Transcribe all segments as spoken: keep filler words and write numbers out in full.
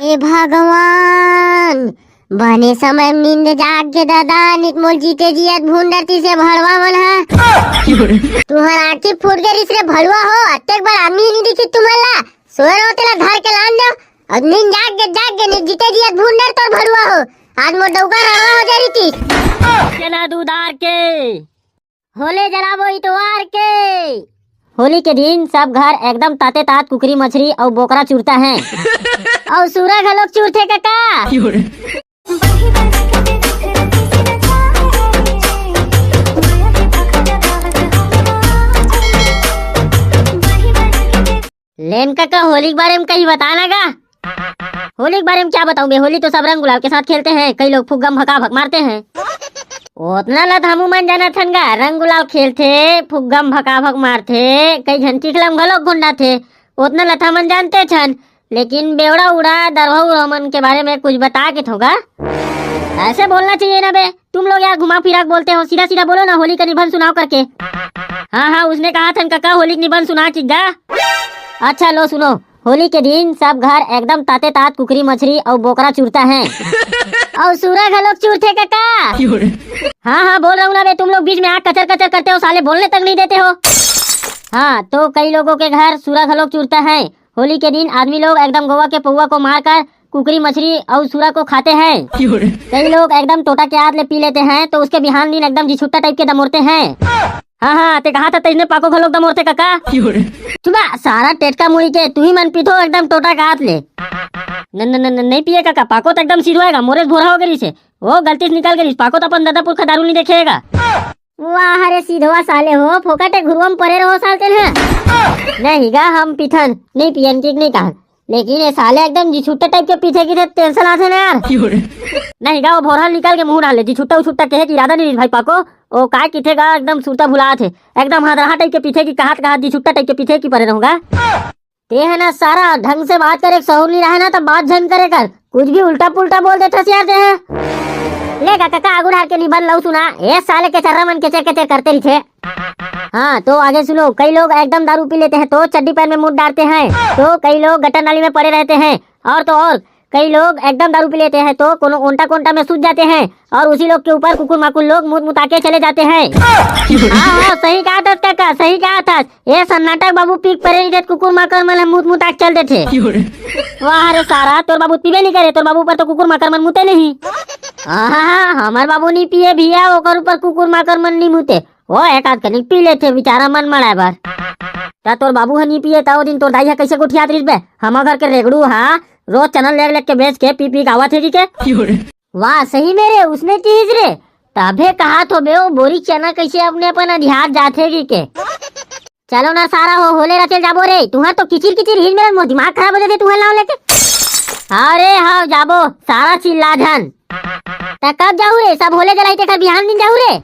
हे भगवान, बने समय म नींद जाग गे दादा, नित मोल जीते जियत भूंडर तीसे भड़वा मन ह। तुहर आँखी फूट गे रिस रे भड़वा हो, अतेक बड़ आदमी नी दिखी तुमन ला। सोए रहो तेला धर के लान दो। अब नींद जाग गे, जाग गे, नित जीते जियत भूंडर तोर भड़वा हो। आज मोर डौका रड़वा हो जा रही थी। चना दूधार के। होले जलाबो इतवार के। होली के दिन सब घर एकदम ताते तात कुकरी मछरी अउ बोकरा चुरता है। अउ सूरा घलोक चुरथे कका। लेन कका, होली के बारे में कहीं बताना गा। होली के बारे में क्या बताऊं बे, होली तो सब रंग गुलाल के साथ खेलते हैं, कई लोग फुग्गम भकाभक मारते हैं। ओतना ला त हमू मन जानत हन गा, रंग गुलाल खेलथे, फुग्गम भकाभक मारथे, कई झन चिखलम घलोक घुंडाथे, ओतना ला त हमन जानते छन। लेकिन बेवड़ा उड़ा दरवा उड़ा मन के बारे में कुछ बता के थोगा। ऐसे बोलना चाहिए ना बे, तुम लोग यार घुमा फिरा के बोलते हो, सीधा सीधा बोलो ना, होली का निबंध सुनाओ करके। हाँ हाँ, उसने कहा था कका होली का निबंध सुना चिग्गा। अच्छा लो सुनो, होली के दिन सब घर एकदम ताते तात कुकरी मछरी अउ बोकरा चुरता है। अउ सूरा घलोक चुरथे कका। हाँ हाँ, बोल रहा हूँ ना बे, तुम लोग बीच में आके कचर कचर करते हो, साले बोलने तक नहीं देते हो। हाँ, तो कई लोगों के घर सूरा घलोक चुरता है। होली के दिन आदमी लोग एकदम गोवा के पौवा को मारकर कुकरी मछली और सूरा को खाते हैं। कई लोग एकदम टोटा के आत ले पी लेते हैं तो उसके बिहान दिन एकदम जिछुट्टा टाइप के दमोरते हैं। हाँ हाँ, ते कहा था तैसने पाको घलोक दमोरते कका। चुबा सारा टेटका मुड़ी के, तू ही मन पीथो एकदम टोटा के आत ले। न, न, न, न, नहीं पिए कका, पाको तो एकदम सिरवाएगा, मोरेस भोरा हो गई से। वो गलती से निकल गई, पाको तो अपन दादा पुरखा दारू नहीं देखेगा। वाह रे सीधवा साले हो, फोकटे घुरुआ म परे रहो साल तेन ह। नहीं गा, हम पीथन, नहीं पियन की नहीं कहन। लेकिन ये साले एकदम जिछुट्टा टाइप के पीथे की थे, टेंशन आथे ना यार। नहीं गा, वो भोरहल निकल के मुंह डाले, जिछुट्टा उछुट्टा कहे के इरादा नहीं भाई पाको। ओ काय किथे गा, एकदम सुरता भुलात हे, एकदम हाथ रहा टाइप के पीथे की कहत कहत जिछुट्टा टाइप के पीथे की परे रहूंगा। ते है ना सारा, ढंग से बात करे, सहूर नहीं रहे ना तो बात झन करे कर, कुछ भी उल्टा पुल्टा बोल देथस यार ते है। ले गा कका, आगू ढार के निबंध लऊ सुना। ए साले के चर्रा मन केचर केचर करते रहिथे। हाँ तो आगे सुनो, कई लोग एकदम दारू पी लेते हैं तो चड्डी पैर में मुड़ डालते हैं, तो कई लोग गटर नाली में पड़े रहते हैं, और तो और कई लोग एकदम दारू पी लेते हैं तो कोनो ओंटा कोंटा में सूत जाते हैं और उसी लोग के ऊपर कुकुर माकुर लोग मुत मुता के चले जाते हैं। हाँ हाँ, सही कहा था काका, सही कहा था। ए सन्नाटा के बाबू पीक परे नहीं देत, कुकुर माकर मन ह मुत मुता के चल देथे। वाह रे सारा, तोर बाबू पीबे नहीं करे, तोर बाबू पर तो कुकुर माकर मन मुते नहीं। हाँ, हमर बाबू नहीं पिए भैया, ओकर ऊपर कुकुर माकर मन नहीं मुते। वो एक आध कनिक पी लेथे बेचारा मन मड़ाए बर। त तोर बाबू ह नहीं पिए त ओ दिन तोर दाई ह कैसे गोठियात रहिस बे? हमर घर के रेगड़ू ह रोज चना लेग लेग के बेच के पी पी के आवत हे जी के। वाह, सही में रे, उसने किहिस रे। तभे कहात होबे, ओ बोरी चना कइसे अपने अपन अधियार जाथे कहिके। चलो ना सारा हो, होले रचेल जाबो रे। तुहर तो किचिर किचिर हिल मेरा मो दिमाग खराब हो जाथे तुहर नाव लेके। हाँ रे, हाँ जाबो, सारा चिल्ला झन। त कब जाहू रे? सब होले जलाई तेकर बिहान दिन जाहू रे।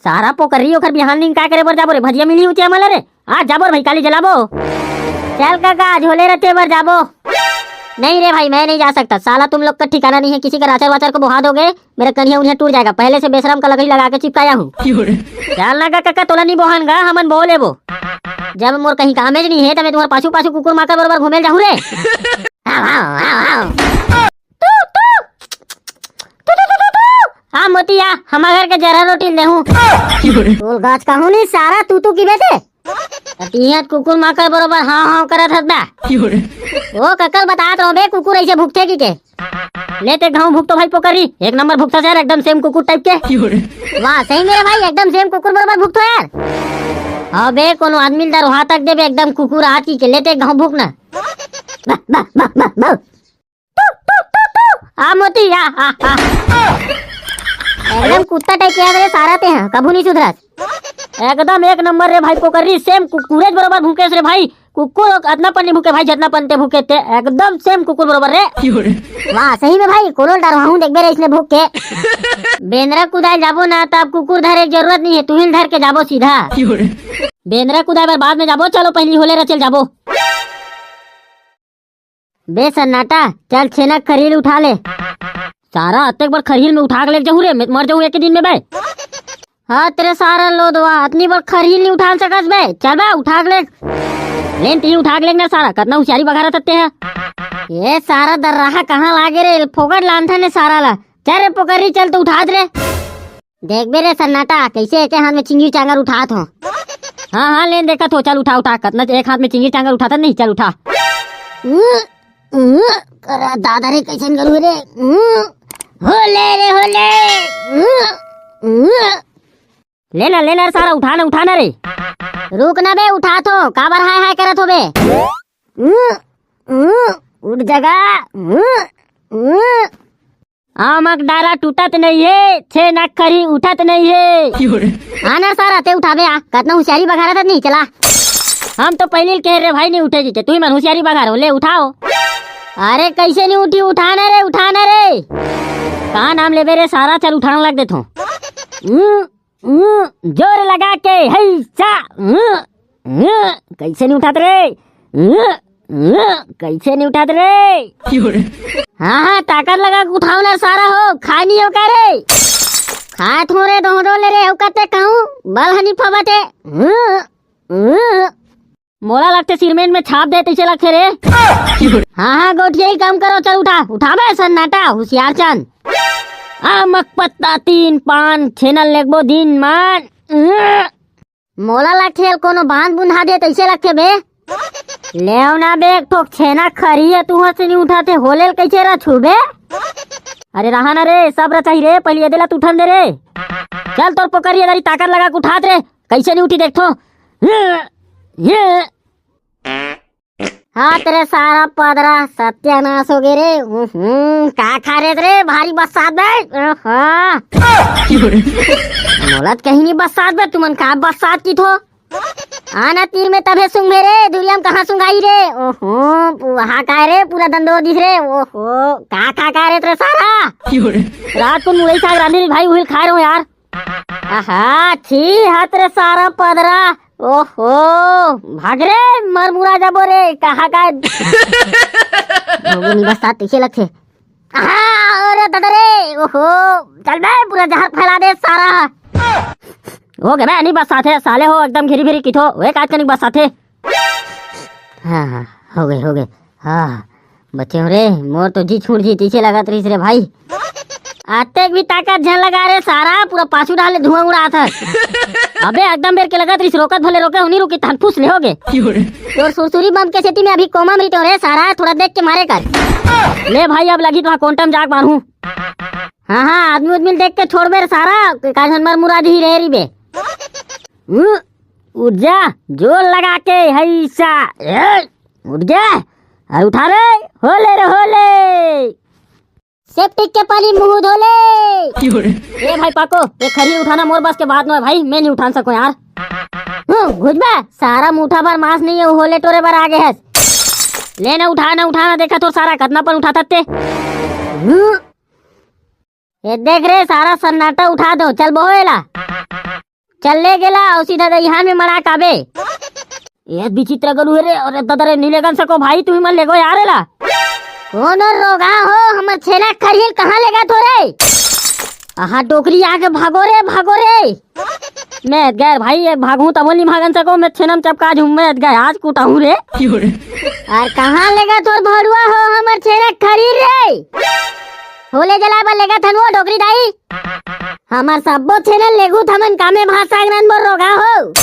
सारा पोकरी ओकर बिहान दिन का करे बर जाबो रे? भजिया मिली उतिया मला रे। आज जाबो रे भाई, काली जलाबो। चल काका, आज होले रचे बर जाबो। नहीं रे भाई, मैं नहीं जा सकता। साला तुम लोग का ठिकाना नहीं है, किसी का राचर वाचर को बोहा दोगे, मेरा कन्हिया उन्हिया टूट जाएगा। पहले से बेशरम का लकड़ी लगा के चिपकाया हूँ। चल ना गा काका, तोला नहीं बोहान गा, हमन बोह लेबो। जब मोर कहीं कामेज नहीं है, त मैं तुम्हारे पाछू पाछू कुकुर माकर बरोबर घूमेल जाहूँ रे। हाव, हाव, हाव, हाव। तू, तू, तू, तू, तू, तू, तू। आ मोती आ, हमर घर के जरा रोटी ले हूँ। बोल गाछ कहूँ नहीं सारा, तू तू की बेटे। अतियत कुकुर माकर बरोबर हाँ हाँ करत हस बा। ओ ककर बतात रहो बे, कुकुर ऐसे भुगते की के। लेते घाव भुगतो भाई पोकरी, एक नंबर भुगता यार, एकदम सेम कुकुर टाइप के। वाह, सही मेरे भाई, एकदम सेम कुकुर बरोबर भुगतो यार। अबे कोनो आदमी ल दरवाहा तक देबे, एकदम कुकुर आत की के। लेते घाव भुगना। बा, बा, बा, बा, बा। आ मोती, आ, आ, आ। एकदम कुत्ता टाइप के हस रे सारा ते ह, कभू नहीं सुधरस। एकदम एक नंबर रे भाई पोकरी, सेम कुकुरेज बरोबर भूकेस रे भाई। कुकुर अतना पन नहीं भूके भाई, जतना पन ते भूके ते, एकदम सेम कुकुर बरोबर रे। वाह, सही में भाई, कोनो डरवाहूं देखबे रे इसने भूक के। बेंदरा कुदाय जाबो ना, तब कुकुर धरे के जरूरत नहीं है, तुहिल धर के जाबो सीधा। बेंदरा कुदाय बर बाद में जाबो, चलो पहली होले रचेल जाबो। बे सन्नाटा, चल छेना खरील उठा ले। सारा अतेक बड़ खरील में उठा के ले जाहू रे, मैं मर जाहूँ एक ही दिन में बे। हाँ तेरे सारा लोदवा, अतनी बड़ खरील नहीं उठा सकस बे। चल बे, उठा के ले। लेन ती उठा के लेगना सारा, कतना हुसियारी बघारत हत्ते ह। ये सारा दर्राहा कहाँ लागे रे, फोकट लानथन ने सारा ला। चल रे पोकरी, चल तो उठात रे। देखबे रे सन्नाटा, कैसे एके हाथ में चिंगी चांगर उठात हो। हाँ, हाँ, लेन देखत हो, चल उठा, उठा, कतना एक हाथ में चिंगी चांगर उठात नहीं, चल उठा। उं, उं, करा दादा रे, कैसन गरू रे? उं, होले रे, होले। उं, उं। लेना, लेना रे सारा, उठाना, उठाना रे। रुक ना बे, उठात हो, काबर हाय हाय करत हो बे? उं, उं, उठ जगा। उं, उं। आमक डारा टूटत नहीं हे, छेनक खरी उठत नहीं हे। आना सारा, ते उठाबे आ, कतना हुसियारी बघारत नहीं, चला। हम तो पहले कहे रे भाई नहीं उठे के, तुही मन हुसियारी बघारो, ले उठाओ। अरे कैसे नहीं उठी, उठाना रे, उठाना रे। का नाम लेबे रे सारा, चल उठान लग देथो। उं, उं, जोर लगा के, हैसा। उं, उं, कैसे नहीं उठात रे? उं, उं, कैसे नहीं उठात रे? हाँ, हाँ, ताकत लगा के उठाओ ना सारा हो, खा नहीं हो का रे? खात हो रे, दो दो ले रे, हो कते कहूँ, बल हनी फबते। उं, उं। मोला लगथे सिरमेंट में छाप दे तइसे लगथे रे। हाँ, हाँ, गोठिया ही काम करो, चल उठा, उठा बे सन्नाटा, हुसियार चंद। आमक पत्ता तीन पान, छेनल लेगबो दिन मान। मोला लगथे कोनो बांध बुंधा दे तइसे लगथे बे। लेव ना बे, एक ठोक छेना खरी है, तू हंस नहीं उठाथे, होले ल कइसे रछू बे? अरे रहा ना रे, सब रचाही रे, पहले ये देला तू ठन दे रे। चल तोर पोकरी ये दारी ताकत लगा के उठात रे, कइसे नहीं उठी देखथो। ये, ये। हाँ, तेरे सारा पदरा सत्यानाश हो गए रे। हम्म, का खा रे रे, भारी बस्सात बे। हाँ। मोलत कहीं नहीं बस्सात बे, तुमन का बस्सात की थो? आना तीर में तभे सुंघे रे, दुरिया में कहाँ सुंघाई रे? ओहो, वहाँ का रे, पूरा दंदो दिख रे। ओहो, का खा का रे तेरे सारा? रात को मुरई साग रांधे रे भाई, उहिल खा रहे हो यार। आहा, छी, हत रे सारा पदरा। ओहो, भाग रे, मर मुरा जाबो रे, कहा का? भोगो नी बस्सात तइसे लगथे। आहा, अरे दादा रे, ओहो, चल बे, पूरा जहर फैला दे सारा। हो गे बे, नी बस्साथे, साले हो, एकदम घेरी भेरी किथो, वे काज का नी बस्साथे। हाँ, हाँ, हो गए, हो गए। हाँ, बचे हो रे, मोर तो जी छूट जी तइसे लगत रहिस रे भाई। अतेक भी ताकत झन लगा रे सारा, पूरा पाछू डाले धुआं उड़ात हस। अबे एकदम बेर के लगत रहिस, रोकत भले रोके हो नी रुकी, तहन फुस ले होगे। तोर सुरसुरी बम के सेती में अभी कोमा में रहितो रे सारा, थोड़ा देख के मारे कर। ले भाई, अब लगी तो हाँ कोंटम जाग मारहूँ। हाँ, हाँ, आदमी उदमी देख के छोड़बे रे सारा, का झन मर मुरा जी रहे रहिबे। हम्म, उठ जा, जोर लगा के, हैसा, ए, उठ जा, अरे उठा रे, होले रे होले। सेप्टिक के पानी मुंह धोले। ए भाई पाको, ये खरी उठाना मोर बस के बात नो है भाई, मैं नहीं उठान सको यार। हम्म, घुस बे, सारा मुठा भर मांस नहीं है, होले टोरे बर आगे है। ले ना उठा ना, उठा ना, देखा तो सारा कतना पन उठा सकते। हम्म, ये देख रे, सारा सन्नाटा उठा दो, चल बहो एला। चल ले गेला, अउ सीधा दइहान में मड़ा काबे। ये विचित्र गलू हे रे, अरे ददा रे, नी लेगन सको भाई, तुही मन लेगो यार एला। कोनो रोगा हो, हमर छेना खरही ल कहाँ लेगत हो रे? आहा, डोकरी आगे भागो रे, भागो रे। मैं गैर भाई, ये भागूं तबो नी भागन सको, मैं छेनम चपका जूं, मैं गैर आज कुटाहूं रे। अरे कहाँ लेगत हो भड़ुआ हो, हमर छेना खरही रे? होले जलाए बर लेगत हन वो डोकरी दाई। हमर सब्बो छेना लेगू थमन कामे भात साग रांधबो रोगा हो।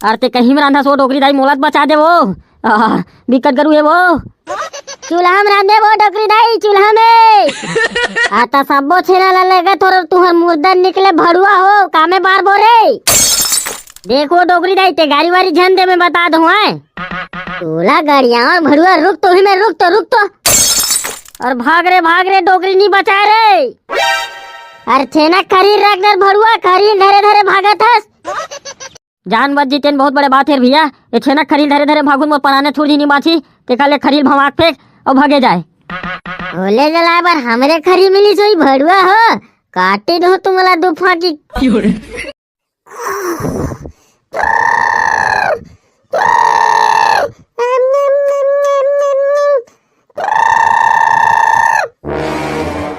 अरे ते कहीं में रांधा सो डोकरी दाई, मोलत बचा दे वो। आह, बिकट गरू हे वो। चूल्हा में रांधे वो डोकरी दाई, चूल्हा में। आ त सब्बो छेना ला लेगत हो, तुहर मुर्दा निकले भड़ुआ हो, कामे बारबो रे। देखो डोकरी दाई, ते गारी वारी झन दे, मैं बता दूं, हैं? तोला गाड़ियां और भड़ुआ, रुक तो ही मैं, रुक तो, रुक तो। और भाग रे, भाग रे, डोकरी नी बचाए रे। अरे छेना खरी रख दे भड़ुआ, खरी धरे धरे भागत हस। जान बच जीतेन बहुत बड़े बात हे भैया, ये छेना खरी धरे धरे भागुन मोर पराने थोड़ी नी बाची, तेका ले खरी भवाक फेंक और भागे जाए। होले जलाए बर हमरे खरी मिली सोई भड़ुआ हो, काटे दो तुमला दो फाकी।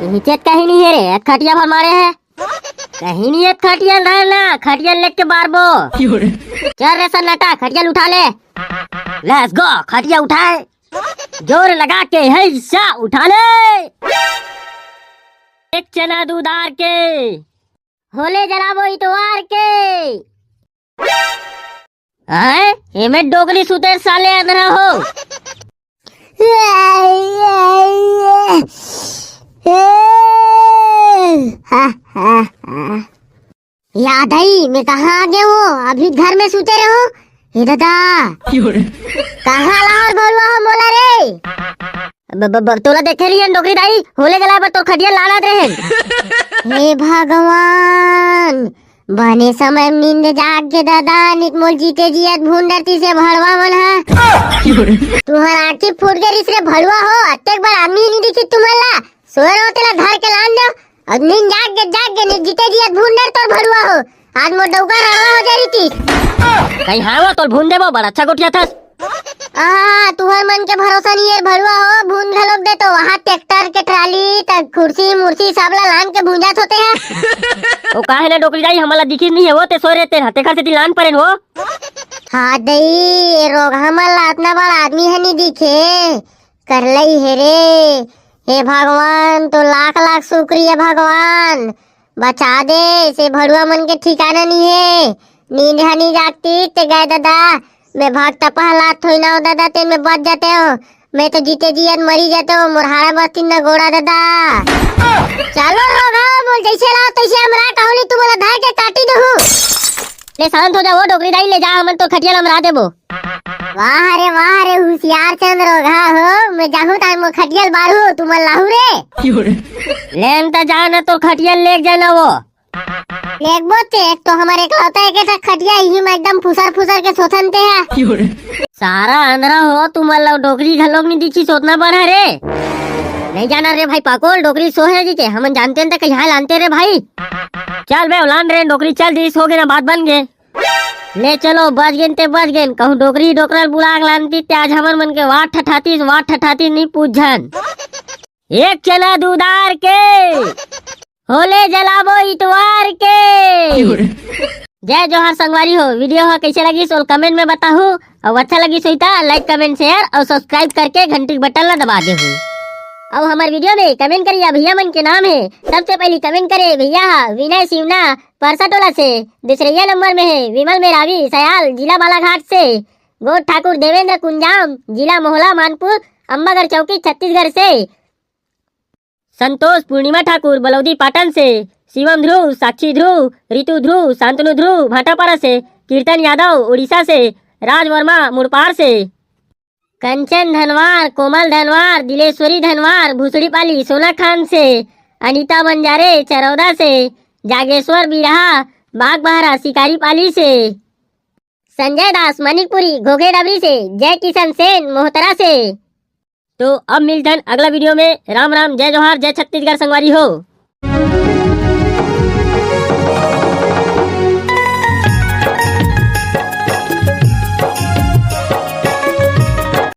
इही चेत कहीं नहीं है रे, एक खटिया भर मारे है। कहीं नहीं है खटिया ना, ना, खटिया लेके बारबो। चल रे सन्नाटा, खटिया उठा ले। Let's go, खटिया उठाए, जोर लगा के हिस्सा उठा ले। एक चना दूधार के, होले जलाबो इतवार के। हैं? एमे डोकरी सुते साले अंधरा हो। याद आई, मैं कहाँ आ गया हूँ? अभी घर में सुते रहो। हे दादा, कहाँ लाहौर भरुआ हो मोला रे? ब-, ब-, ब-, तोला देखे रहिए डोकरी दाई, होले जलाए बर तोर खटिया लानत रहे। हे भगवान, बने समय में नींद जाग के दादा, नित मोल जीते जियत भून डरती से भड़वा मन हा। तुहर आँखी फूट गे रिस रे भड़वा हो, अतेक बड़ आदमी नहीं दिखी तुम्हला। सोए रहो तेला धर के लान दो, अब नींद जाग गे, जाग गे, नित जीते जियत भून डर तोर भड़वा हो। आज मोर डौका रड़वा हो जा रही थी। कहीं हाँ वो तोल भून देबो, बड़ा अच्छा गोठिया थस। आ, तुहर मन के भरोसा नहीं है भड़वा हो, भून घलोक दे तो वहाँ ट्रैक्टर के ट्राली तक कुर्सी मुर्सी सब ला लान के भूंजात होते हैं। ओ काहे ना डोकरी जाई, हमला दिखी नहीं है वो, ते सोए रहते रहते घर से दिलान परेन हो। हाँ दई, ए रोगहा मन ला अतना बड़ आदमी है नहीं दिखे, कर लई हे रे। हे भगवान, तो लाख लाख शुक्रिया भगवान, बचा दे से भड़ुआ मन के ठिकाना नहीं है। नींद हा नहीं जागती ते गए दादा, मैं भक्त पहला थोई ना हो दादा, ते मैं बच जाते हो, मैं तो जीते जियत मरी जाते हो, मोर हाड़ा बस्ती न गोड़ा दादा। चलो रोगहा, मोल जैसे लाओ तैसे हमरा कहूली, तू मोला धर के काटी देहू। ले शांत हो जा, वो डोकरी दाई ले जा, हमन तो खटिया लमरा देबो। वाह रे वाह रे, होशियार चंद रोगहा हो, मैं जाहूँ तान मोर खटिया ल बारू, तू मन लाहू रे। लेन त जा न, तोर खटिया लेग जाना वो। लेगबो ते, एक तो हमर एकलौता एक ठा खटिया, इही में एकदम फुसर फुसर के सोथन ते है। सारा अंधरा हो, तुमन ला डोकरी घलोक नहीं दिखी, सोतना बढ़ा रे। नहीं जाना रे भाई पाकोल, डोकरी सोहे जी के, हमन जानते हैं त कहीं लानते रे भाई। चल बे, लान रे डोकरी, चल दिस, हो गे ना, बात बन गे। ले चलो, बच गेन ते बच गेन, कहूँ डोकरी डोकरा ल बुला के लानती ते आज हमर मन के वाट ठठातीस, वाट ठठातीस, नहीं पूछ झन। एक चना दूधार के, होले जलाबो इतवार के। जय जोहार संगवारी हो, वीडियो ह कैसे लगिस ओला कमेंट में बताहू, अउ अच्छा लगिस होई त लाइक, कमेंट, शेयर अउ सब्सक्राइब करके घंटी के बटन ला दबा देहू। अउ हमर वीडियो में कमेंट करिया भैया मन के नाम है, सबसे पहली कमेंट करे भैया हा विनय सिवना परसा टोला से, दूसरैया नंबर में है विमल मेरावी सयाल जिला बालाघाट से, गोठ ठाकुर देवेंद्र कुंजाम जिला मोहला मानपुर अम्बागढ़ चौकी छत्तीसगढ़ से, संतोष पूर्णिमा ठाकुर बलौदी पाटन से, शिवम ध्रुव, साक्षी ध्रुव, रितु ध्रुव, शांतनु ध्रुव भाटापारा से, कीर्तन यादव उड़ीसा से, राज वर्मा मुड़पार से, कंचन धनवार, कोमल धनवार, दिलेश्वरी धनवार भुसड़ीपाली सोनाखान से, अनिता बंजारे चरौदा से, जागेश्वर बिरहा बागबहरा शिकारीपाली से, संजय दास मनिकपुरी घोघेडबरी से, जय किशन सेन मोहतरा से। तो अब मिलथन अगला वीडियो में। राम राम, जय जोहार, जय छत्तीसगढ़ संगवारी हो।